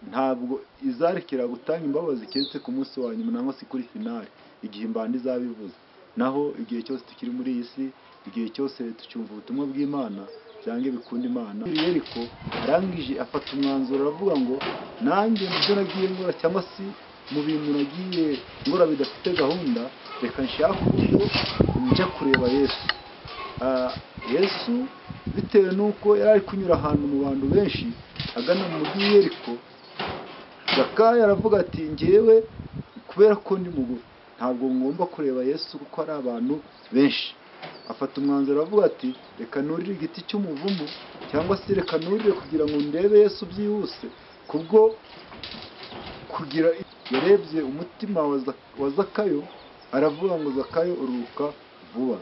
Ntabwo izarekera gutanga imbabazi keretse ku munsi wa nyuma nangwa se kuri finale igihe imbanda izabivuze. Naho igihe cyose tukiri muri iyi si, igihe cyose tucyumva ubutumwa bw'Imana, byange bikunda Imana. Yeriko arangije afata umwanzuro aravuga ngo nanjye mu byo nagiye nkora cyangwa se mu bintu nagiye nkora bidafite gahunda, reka nshake uburyo njya kureba Yesu. Yesu bitewe n'uko yari ari kunyura ahantu mu bantu benshi agana mu mujyi w'Yeriko, Zakayo aravuga ati njyewe kubera ko ndi mugufi ntabwo ngomba kureba Yesu kuko ari abantu benshi. Afata umwanzuro aravuga ati reka nurire igiti cy'umuvumu cyangwa se reka nurire kugira ngo ndebe Yesu byihuse, kubwo kugira yarebye umutima wa Zakayo aravuga ngo Zakayo uruhuka vuba,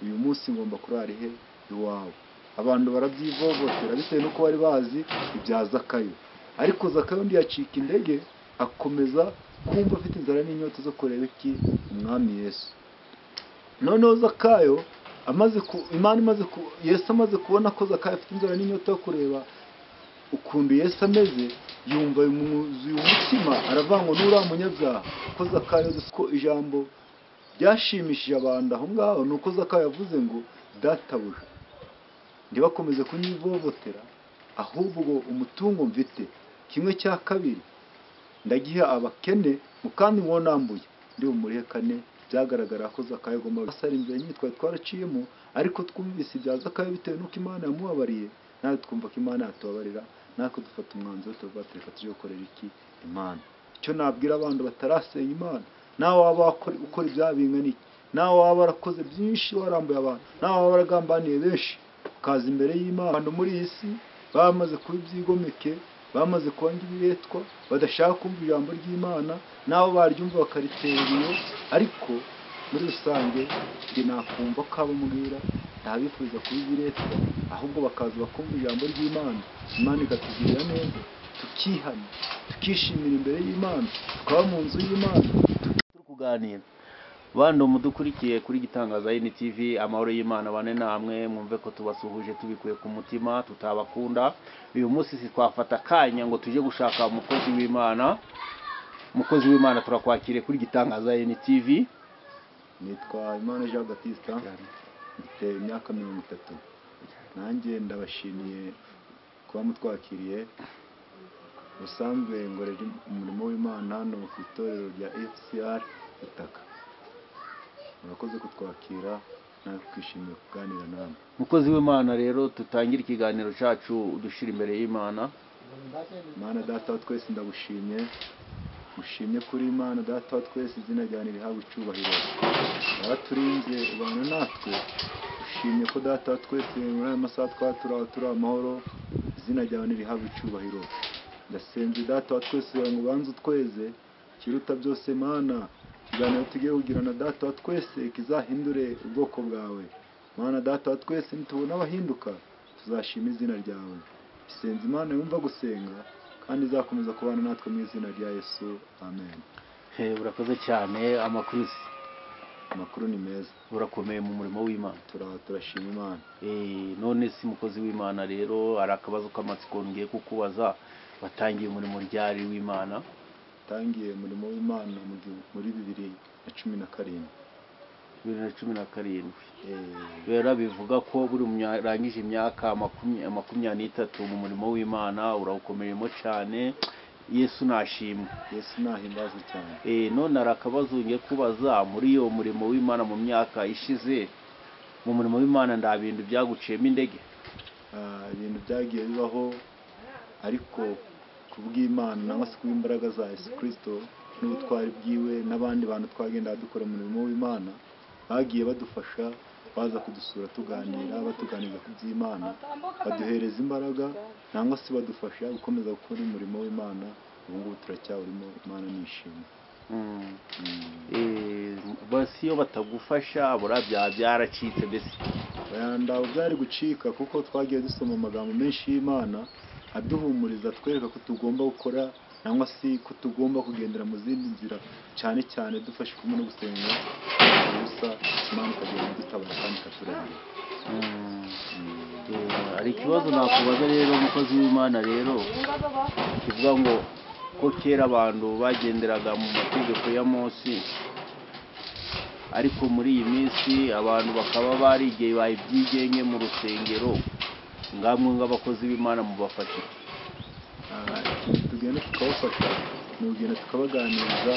uyu munsi ngomba kurara ihe iwawe. Abantu barabyivovotera bitewe n'uko bari bazi ibya Zakayo, ariko Zakayo ntiyacika intege, akomeza kumva afite inzara n'inyota zo kureba iki umwami Yesu. Noneho Zakayo amaze Imana imaze Yesu amaze kubona ko Zakayo afite inzara n'inyota yo kureba ukuntu Yesu ameze, yumva yuzuye umutima aravuga ngo nuriya munyabyaha ko Zakayo, ko ijambo ryashimishije abantu aho ngaho ni uko Zakayo yavuze ngo databuja ntibakomeze kunyivovotera, ahubwo umutungo mfite kimwe cya kabiri ndagiha abakene, kandi ngo nambuye ndi bumurihe kane. Byagaragara ko Zakayo agomba gusara inzira nyinshi twari twaraciyemo, ariko twumvise ibya Zakayo bitewe n'uko Imana yamubabariye, natwe twumva ko Imana yatubabarira, natwe dufata umwanzuro tuvuga ati reka tujye gukorera iki Imana. Icyo nabwira abantu batarasenga Imana, nawe waba ukora ibyaha bingana iki, nawe waba warakoze byinshi warambuye abantu, nawe waba waragambaniye benshi, ukaza imbere y'Imana. Abantu muri iyi si bamaze kuba ibyigomeke, bamaze kuba ibiretwa, badashaka kumva ijambo ry'Imana, nabo baryumva bakaritera iyo. Ariko muri rusange njye nakumva ko abo mbwira ntabifuza kuba ibiretwa, ahubwo bakaza bakumva ijambo ry'Imana, Imana ikatugirira neza, tukihana, tukishimira imbere y'Imana, tukaba mu nzu y'Imana. Turi kuganira bandi mudukurikiye kuri Gitangaza NTV, amahoro y'Imana bane namwe, mwumve ko tubasuhuje tubikuye ku mutima, tutabakunda. Uyu munsi twafata akanya ngo tuje gushaka umukozi w'Imana. Umukozi w'Imana turakwakiriye kuri Gitangaza NTV. Nitwa Imana Jean Baptiste, mfite imyaka 30. Nanjye ndabashimiye kuba mutwakiriye. Ubusanzwe ngorera umurimo w'Imana hano ku itorero rya FCR Butaka. Murakoze kutwakira, natwe twishimiye kuganira namwe. Mukozi w'Imana, rero tutangire ikiganiro cyacu udushira imbere y'Imana. Imana Data wa twese ndagushimye, mushimye kuri Imana Data wa twese, izina ryawe rihabwe icyubahiro. Waraturinze ubana natwe, ushimye ko Data wa twese muri aya masaha twaba turi amahoro, izina ryawe rihabwe icyubahiro. Ndasenze Data wa twese ngo ubanze utweze, kiruta byose Mana, ikiganiro tugiye kugirana Data wa twese kizahindure ubwoko bwawe. Mana Data wa twese, nitubona abahinduka tuzashima izina ryawe. Senze Imana yumva gusenga kandi izakomeza kubana natwe mu izina rya Yesu, amen. Urakoze cyane. Amakuru Amakuru ni meza. Urakomeye mu murimo w'Imana. Turashima Imana. None si mukozi w'Imana, rero hari akabazo k'amatsiko ngiye kukubaza. Watangiye umurimo ryari w'Imana? Tangiye umurimo w'Imana muri 2017. 2017. Rero bivuga ko buri urangije imyaka 23 mu murimo w'Imana, urawukomeremo cyane. Yesu nashimwe. Yesu nahimbazwe cyane. None hari akabazo ngiye kubaza. Muri iyo murimo w'Imana mu myaka ishize, mu murimo w'Imana nda bintu byaguciyemo indege? Ibintu byagiye bibaho, ariko kubw'Imana nangwa se kubw'imbaraga za Yesu Kristo n'ubutwari bwiwe n'abandi bantu twagenda dukora umurimo w'Imana bagiye badufasha, baza kudusura tuganira, batuganiriza ku by'Imana, baduhereza imbaraga nangwa se badufasha gukomeza gukora umurimo w'Imana. Ubu ngubu turacyawurimo, Imana nishimwe. Basi iyo batagufasha bura byaracitse mbese? Ntabwo byari gucika, kuko twagiye dusoma amagambo menshi y'Imana aduhumuriza, atwereka ko tugomba gukora cyangwa se ko tugomba kugendera mu zindi nzira, cyane cyane dufashijwemo no gusenga ubusa, Imana ikagenda idutabara kandi ikaturengera. Hari ikibazo nakubaza rero umukozi w'Imana rero, kivuga ngo ko kera abantu bagenderaga mu mategeko ya Mose, ariko muri iyi minsi abantu bakaba barigeye ibyigenge mu rusengero, ngamwe nk'abakozi b'Imana mubafasha iki? Ikintu tugenda tukabafasha ni ugenda tukabaganiriza,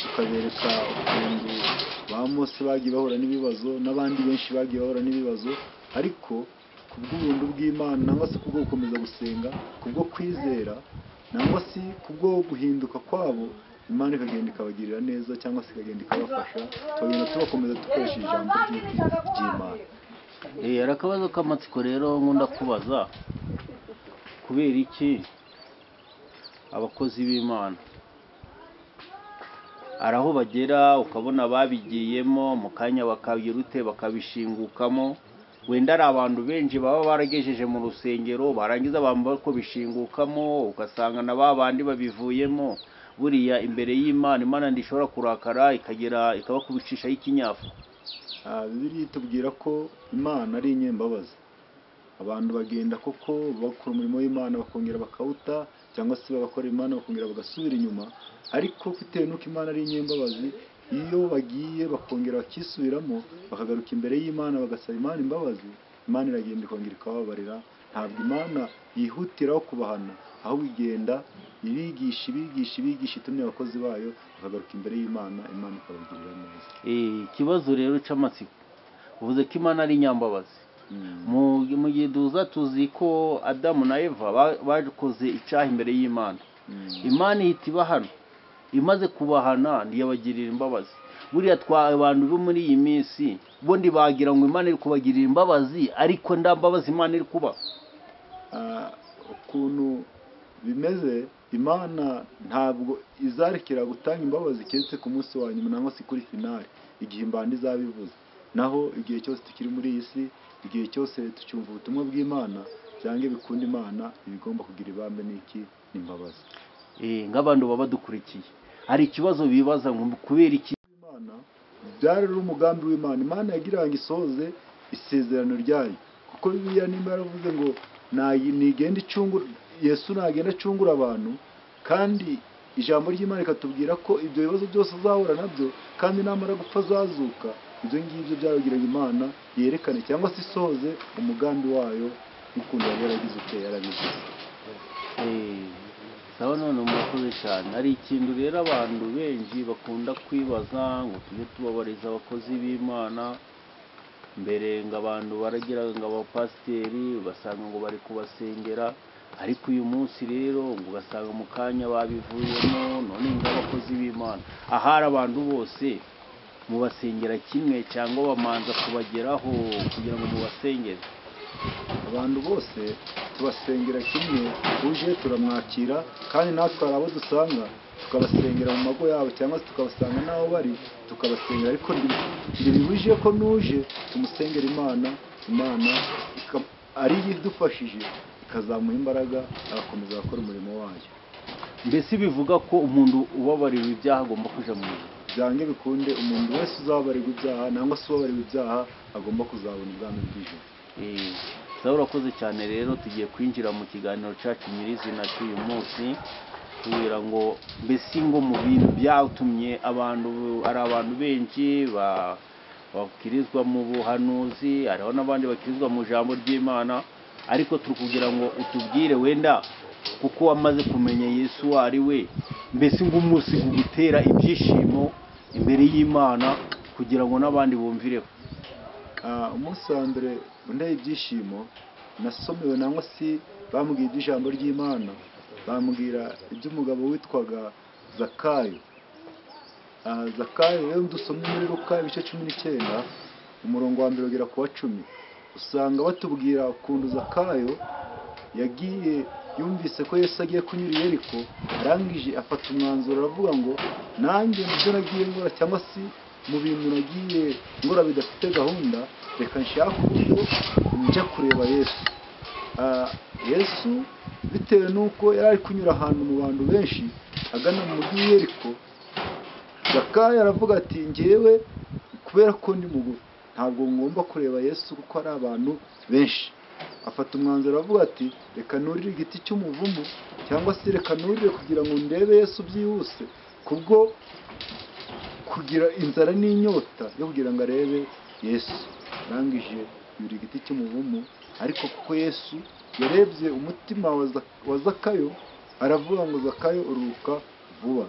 tukabereka ukuntu ba Mose bagiye bahura n'ibibazo n'abandi benshi bagiye bahura n'ibibazo, ariko kubw'ubuntu bw'Imana nangwa se kubwo gukomeza gusenga, kubwo kwizera nangwa se kubwo guhinduka kwabo, Imana ikagenda ikabagirira neza cyangwa se ikagenda ikabafasha, tukagenda tubakomeza dukoresha ijambo ry'Imana. Hari akabazo k'amatsiko rero nkunda kubaza, kubera iki abakozi b'Imana hari aho bagera ukabona babigiyemo mu kanya bakagira ute bakabishingukamo, wenda ari abantu benshi baba baragejeje mu rusengero barangiza bamba ko bishingukamo, ugasanga na ba bandi babivuyemo. Buriya imbere y'Imana, Imana ndishobora kurakara ikagera ikabakubicishaho ikinyafu. Bibiliya itubwira ko Imana ari inyembabazi. Abantu bagenda koko bakora umurimo w'Imana bakongera bakawuta, cyangwa se bagakora Imana bakongera bagasubira inyuma, ariko bitewe n'uko Imana ari inyembabazi, iyo bagiye bakongera bakisubiramo bakagaruka imbere y'Imana bagasaba Imana imbabazi, Imana iragenda ikongera ikababarira. Ntabwo Imana yihutiraho kubahana, ahubwo igenda ibigisha ibigisha ibigisha itumye abakozi bayo bakagaruka imbere y'Imana, Imana ikabagirira neza. Ikibazo rero c'amatsiko, uvuze ko Imana ari inyambabazi. Mu gihe duza tuzi ko Adamu na Eva bakoze icyaha imbere y'Imana, Imana ihita ibahana, imaze kubahana ntiyabagirira imbabazi. Buriya abantu bo muri iyi minsi bo ntibagira ngo Imana iri kubagirira imbabazi, ariko nda mbabazi Imana iri kuba. Ukuntu bimeze, Imana ntabwo izarekera gutanga imbabazi keretse ku munsi wa nyuma nangwa se kuri finale, igihe imbanda izabivuze. Naho igihe cyose tukiri muri iyi si, igihe cyose tucyumva ubutumwa bw'Imana, byange bikunda Imana ibigomba kugira ibambe n'iki n'imbabazi. Nk'abantu baba badukurikiye hari ikibazo bibaza ngo kubera iki Imana byari umugambi w'Imana. Imana yagira ngo isohoze isezerano ryayo, kuko Bibiliya nimba yaravuze ngo nigenda icungura, Yesu nagenda acungura abantu, kandi ijambo ry'Imana rikatubwira ko ibyo bibazo byose azahura nabyo kandi namara gupfa azazuka. Ibyo ngibyo byarugiraga Imana yerekane cyangwa se isohoze umugambi wayo n'ukuntu yari yaragize ute yarabivuze. Sawa, none murakoze cyane. Hari ikintu rero abantu benshi bakunda kwibaza ngo tujye tubabariza abakozi b'Imana, mbere ngo abantu baragira ngo abapasiteri ugasanga ngo bari kubasengera, ariko uyu munsi rero ngo ugasanga mu kanya babivuyemo, none ngo abakozi b'Imana ahari abantu bose mubasengera kimwe cyangwa bamanza kubageraho kugira ngo mubasengere? Abantu bose tubasengera kimwe, uje turamwakira, kandi natwe hari abo dusanga tukabasengera mu mago yabo cyangwa se tukabasanga n'aho bari tukabasengera, ariko ntibibujije ko nuje tumusengera Imana, Imana ari yo idufashije ikazamuha imbaraga agakomeza gukora umurimo wayo. Mbese bivuga ko umuntu ubabariwe ibyaha agomba kuja mu ijuru? Byange bikunde, umuntu wese uzababarirwa ibyaha nangwa se ubabariwe ibyaha agomba kuzabona ubwami bw'ijuru. Sawa, urakoze cyane. Rero tugiye kwinjira mu kiganiro cyacu nyirizina cy'uyu munsi, kugira ngo mbese ngo mu bintu byatumye abantu, hari abantu benshi bakirizwa mu buhanuzi, hariho n'abandi bakirizwa mu jambo ry'Imana, ariko turi kugira ngo utubwire wenda kuko wamaze kumenya Yesu uwo ari we, mbese ngo umunsi ugutera ibyishimo imbere y'Imana kugira ngo n'abandi bumvireho. Umunsi wa mbere unteye ibyishimo, nasomewe nangwa se bambwiye iby'ijambo ry'Imana, bambwira iby'umugabo witwaga Zakayo. Zakayo rero dusomye muri Luka ibice 19 umurongo wa mbere ugera ku wa 10, usanga batubwira ukuntu Zakayo yagiye yumvise ko Yesu agiye kunyura i Yeriko, arangije afata umwanzuro aravuga ngo nanjye mu byo nagiye ngora cyangwa se mu bintu nagiye ngora bidafite gahunda, reka nshake uburyo njya kureba Yesu. Yesu bitewe n'uko yari ari kunyura ahantu mu bantu benshi agana mu mujyi w'i Yeriko, Zakayo aravuga ati njyewe kubera ko ndi mugufi ntabwo ngomba kureba Yesu kuko ari abantu benshi. Afata umwanzuro aravuga ati reka nurire igiti cy'umuvumu, cyangwa se reka nurire kugira ngo ndebe Yesu byihuse, kubwo kugira inzara n'inyota yo kugira ngo arebe Yesu. Arangije yurira igiti cy'umuvumu, ariko kuko Yesu yarebye umutima wa Zakayo, aravuga ngo Zakayo uruhuka vuba,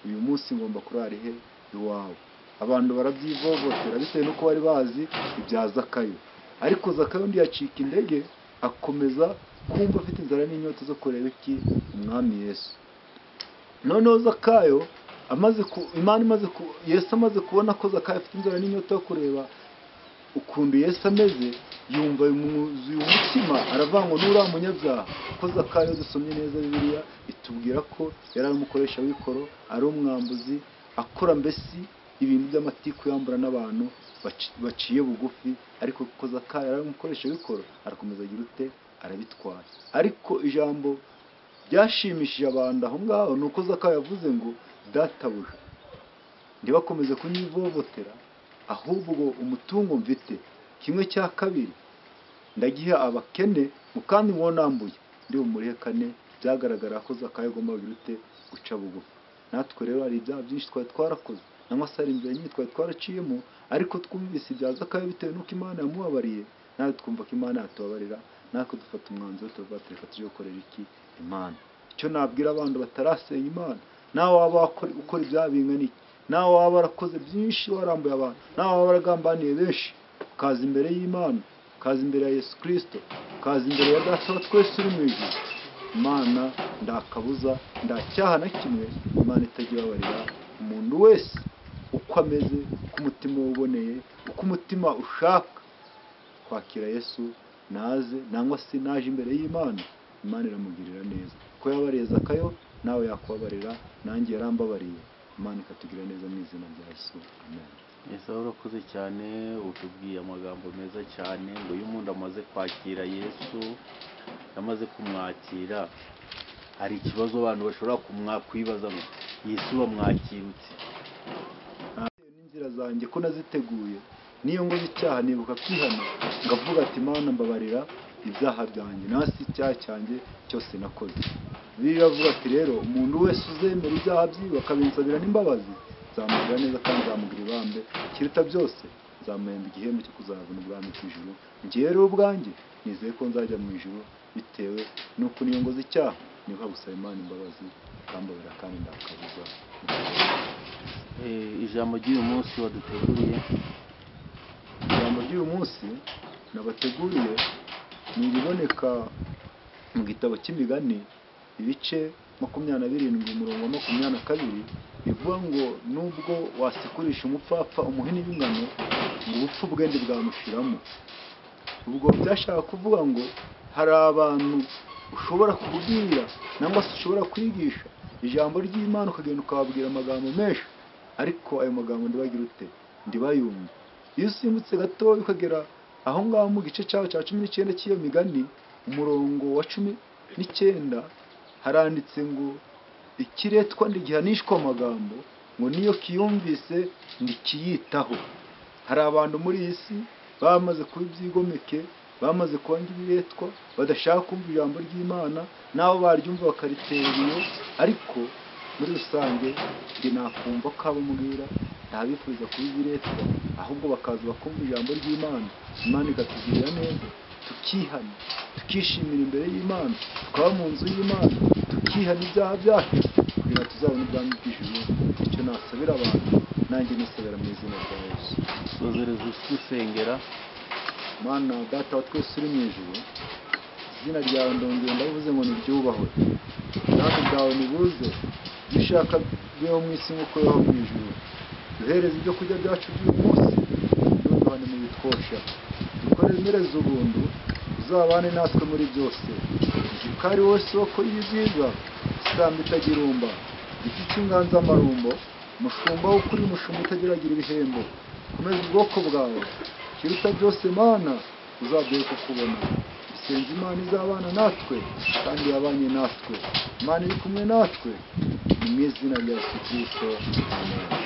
uyu munsi ngomba kurara ihe iwawe. Abantu barabyivovotera bitewe n'uko bari bazi ibya Zakayo, ariko Zakayo ntiyacika intege, akomeza kumva afite inzara n'inyota zo kureba iki umwami Yesu. Noneho Zakayo Yesu amaze kubona ko Zakayo afite inzara n'inyota yo kureba ukuntu Yesu ameze, yumva yuzuye umutima, aravuga ngo nuriya munyabyaha. Ko Zakayo dusomye neza Bibiliya itubwira ko yari ari umukoresha w'ikoro, ari umwambuzi, akora mbese ibintu by'amatiku, yambura n'abantu baciye bugufi. Ariko kuko Zakayo yari umukoresha w'ikoro, arakomeza agira ute, arabitwara. Ariko ijambo ryashimishije abantu aho ngaho ni uko Zakayo yavuze ngo databuja, ntibakomeze kunyivovotera, ahubwo umutungo mfite kimwe cya kabiri ndagiha abakene, mu kandi ngo nambuye ndi bumurihe kane. Byagaragara ko Zakayo agomba kugira ute, guca bugufi. Natwe rero hari ibyaha byinshi twari twarakoze, nangwa se hari inzira nyinshi twari twaraciyemo, ariko twumvise ibya Zakayo bitewe n'uko Imana yamubabariye, natwe twumva ko Imana yatubabarira, natwe dufata umwanzuro tuvuga ati reka tujye gukorera iki Imana. Icyo nabwira abantu batarasenga Imana, nawe waba ukora ibyaha bingana iki, nawe waba warakoze byinshi, warambuye abantu, nawe waba waragambaniye benshi, ukaza imbere y'Imana, ukaza imbere ya Yesu Kristo, ukaza imbere ya Data wa twese uri mu ijuru, Imana ndakabuza, nta cyaha na kimwe Imana itajya ibabarira umuntu wese uko ameze, uko umutima uboneye, uko umutima ushaka kwakira Yesu, naze nangwa se naje imbere y'Imana, Imana iramugirira neza. Ko yababariye Zakayo, nawe yakubabarira, nanjye yarambabariye. Imana ikatugirira neza mu izina rya Yesu, amen. Yesu urakoze cyane, utubwiye amagambo meza cyane ngo iyo umuntu amaze kwakira Yesu, yamaze kumwakira, hari ikibazo abantu bashobora kwibaza ngo Yesu bamwakirutse. N'inzira zanjye ko naziteguye, niyo ngoze icyaha nibuka kwihana, ngavuga ati Mana mbabarira ibyaha byanjye, nasi icyaha cyanjye cyose nakoze. Bibiliya iravuga ati rero umuntu wese uzemera ibyaha byiwe akabinsabira n'imbabazi, nzamugirira neza kandi nzamugira ibambe, kiruta byose nzamuhemba igihembo cyo kuzabona ubwami bw'ijuru. Njyewe rero ubwanjye nizeye ko nzajya mu ijuru bitewe n'uko niyo ngoze icyaha nibuka gusaba Imana imbabazi ikambabarira kandi ndakabuza. Ijambo ry'uyu munsi waduteguriye, ijambo ry'uyu munsi nabateguriye ni iriboneka mu gitabo cy'Imigani ibice 27 umurongo wa 22, bivuga ngo nubwo wasekurisha umupfapfa umuhini w'ingano, ngo ubupfu bwe bwamushiramo. Ubwo byashaka kuvuga ngo hari abantu ushobora kubwira nangwa se ushobora kwigisha ijambo ry'Imana, ukagenda ukababwira amagambo menshi, ariko ayo magambo ndibagira ute, ndibayumva. Iyo usimbutse gato ukagera aho ngaho mu gice cyaho cya 19 cy'iyo migani, umurongo wa 19, haranditse ngo ikiretwa ndigihanishwa amagambo, ngo niyo kiyumvise ndikiyitaho. Hari abantu muri iyi si bamaze kuba ibyigomeke, bamaze kuba ibiretwa, badashaka kumva ijambo ry'Imana, nabo baryumva bakaritera iyo. Ariko muri rusange njye nakumva ko abo mbwira ntabifuza kuba ibiretwa, ahubwo bakaza bakumva ijambo ry'Imana, Imana ikatugirira neza, tukihana, tukishimira imbere y'Imana, tukaba mu nzu y'Imana, tukihana ibyaha byacu kugira ngo tuzabone ubwami bw'ijuru. Icyo nasabira abantu, nanjye nisabira mu izina rya Yesu. Sozereza usengera. Mana Data wa twese uri mu ijuru, izina ryawe ndongera ndavuze ngo niryubahwe, ubwami bwawe nibuze, ibyo ushaka bibeho mu isi nk'uko bibaho mu ijuru. Duhereze ibyo kurya byacu by'uyu munsi, ntuduhane mu bitwosha, dukomereze ubuntu, uzabane natwe muri byose. Nzi ko ari wowe soko y'ibyiza, isamba itagirumba, igiti cy'inganzamarumbo, umushumba w'ukuri, umushumba utageragira ibihembo. Komeza ubwoko bwawe, kiruta byose Mana, uzaduhe kukubona. Dusenze Imana izabana natwe kandi yabanye natwe. Imana iri kumwe natwe, ni mu izina rya Yesu Kristo, amen.